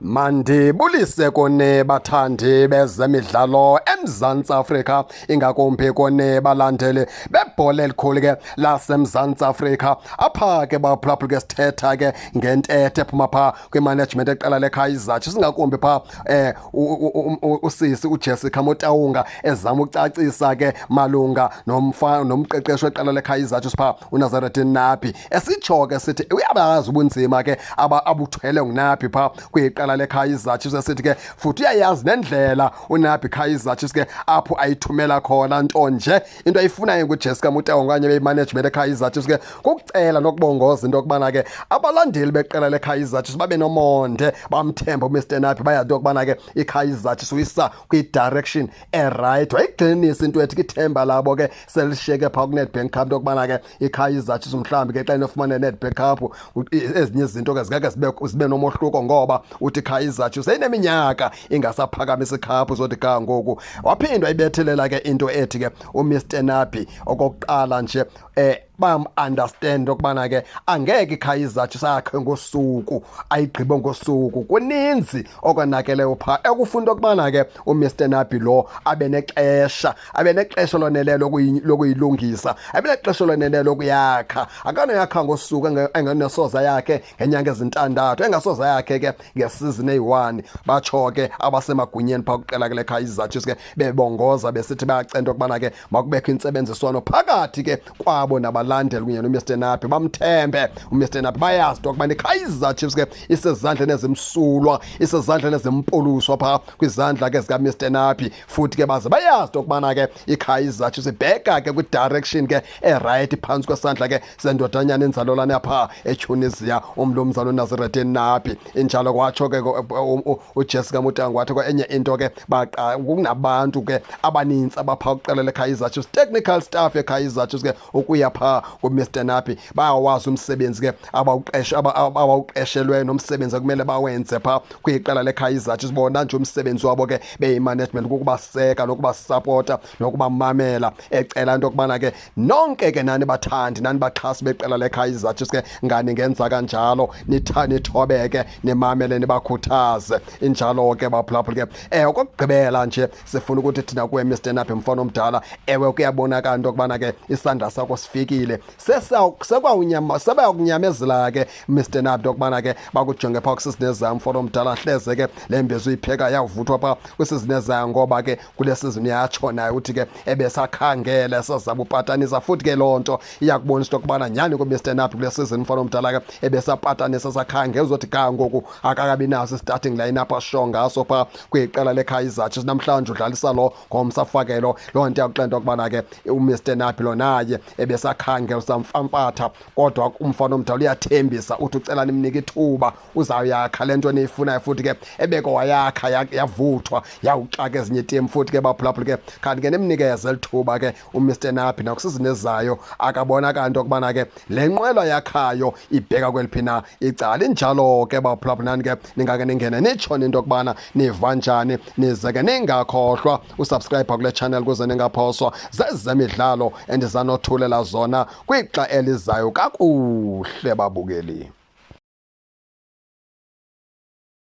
Mandibulise kuni bathandi bezemidlalo eMzantsi Afrika, ingakumbi kuni balandeli bebhola elikhulu ke laseMzantsi Afrika. Apha ke baphulaphula ke sithetha ke ngentethe ephuma phaa kwimanagement eqela leKaizer Chiefs, ingakumbi phaa usisi uJessica Motaunga ezama ukucacisa ke malunga nomqeqeshi weqela leKaizer Chiefs phaa uNasreddine Nabi, esitsho ke sithi uyabazi ubunzima ke abuthwele nguNabi phaa kwiqela leKaizer Chiefs, esithi ke futhi uyayazi nendlela uNabi Kaizer Chiefs ke apho ayithumela khona. Nto nje into ayifunayo nguJessica Motaung okanye beyimanagement eKaizer Chiefs ke kukucela nokubongoza into yokubana ke abalandeli beqela leKaizer Chiefs babe nomonde, bamthembe uMr Nabi, bayazi into yokubana ke iKaizer Chiefs uyisa kwi-direction eright. Wayigxininisa into ethi ithemba labo ke selishiyeke phaa kuNedbank Cup, into yokubana ke iKaizer Chiefs mhlawumbi ke xa inofumana iNedbank Cup ezinye izinto ke zingeke zibe nomohluko, ngoba uthi iKaizer Chiefs seyineminyaka ingasaphakamisa ikhaphu zothi ga ngoku. Waphinda wayibethelela ke into ethi ke uMr Nabi okokuqala nje bam-understand okubana ke angeke iKaizer Chiefs akhe ngosuku ayigqibe ngosuku, kuninzi okonakeleyo phaa ekufuna okubana ke uMr Nabi lo abe nexesha loneleyo lokuyilungisa, abe nexesha loneleyo lokuyakha. Akanoyakha ngosuku engenesoza yakhe ngenyanga ezintandathu, engasoza yakhe ke ngesizini eyi-1. Batsho ke abasemagunyeni phaa kuqela ke leKaizer Chiefs ke bebongoza besithi bayacela okubana ke makubekho intsebenziswano phakathi ke kwabo nabalandeli kunye noMr Nabi, bamthembe uMr Nabi, bayazi into yokubana iKaizer Chiefs ke isezandleni ezimsulwa, isezandleni ezimpuluswa phaa kwizandla ke zikaMr Nabi. Futhi ke baze bayazi into yokubana ke iKaizer Chiefs ibheka ke kwi-direction ke eright phantsi kwesandla ke sendodanyana enzalelwane yapha eTunisia, umnumzana uNasreddine Nabi. Injalo kwatsho ke uJessica Motaung. Wathi enye into ke kunabantu ke abanintsi abapha kuqela leKaizer Chiefs, technical staff yeKaizer Chiefs ke ukuya phaa kuMr Nabi, bayawazi umsebenzi ke abawuqeshelweyo nomsebenzi ekumele bawenze phaa kwiqela leKaizer Chiefs. Bona nje umsebenzi wabo ke beyi-management kukubaseka nokubasapota nokubamamela, ecela into yokubana ke nonke ke nani bathandi, nani baxhasi beqela leKaizer Chiefs ke ngani ngenza kanjalo, nithobeke, nimamele, nibakhuthaze. Injalo ke baphulaphula ke. Okokugqibela nje sifuna ukuthi thina kuwe Mr Nabi, mfana omdala, ewe kuyabonakala into yokubana ke isandla sakho sifikile, sebayakunyamezela ke Mr Nabi into yokubana ke bakujonge phaa kwisizini ezayo, mfana omdala. Hleze ke le mbizo uyipheka yavuthwa phaa kwisizini ezayo, ngoba ke kule sizini yatsho naye uthi ke ebesakhangele sazama upatanisa. Futhi ke loo nto iyakubonisa into yokubana nyhani kuMr Nabi kule sizini, mfana omdala, ke ebesapatanisa sakhangele uzothi ga ngoku akakabi naso i-starting line-up asho ngaso phaa kwiqela leKaizer Chiefs. Namhlanje udlalisa lo, ngomso afake lo. Loo nto iyakuxela into yokubana ke uMr Nabi lo naye ebesakhangela usamfamfatha, kodwa umfana omdala uyathembisa, uthi ucela nimnike ithuba, uzawuyakha le nto niyifunayo. Futhi ke ebeko wayakha yavuthwa, yawuxaka ezinye itim. Futhi ke baphulaphula ke kanti ke nimnikeze lithuba ke uMr Nabi nakusizini ezayo, akabonakala into yokubana ke le nqwelo yakhayo ibheka kweliphi na icala. Injalo ke baphulaphula, nani ke ningake ningene nitsho into yokubana niva njani, nize ke ningakhohlwa usubscribe kule channel kuze ningaphoswa zezemidlalo endizanothulela zona kwixa elizayo. Kakuhle babukeli.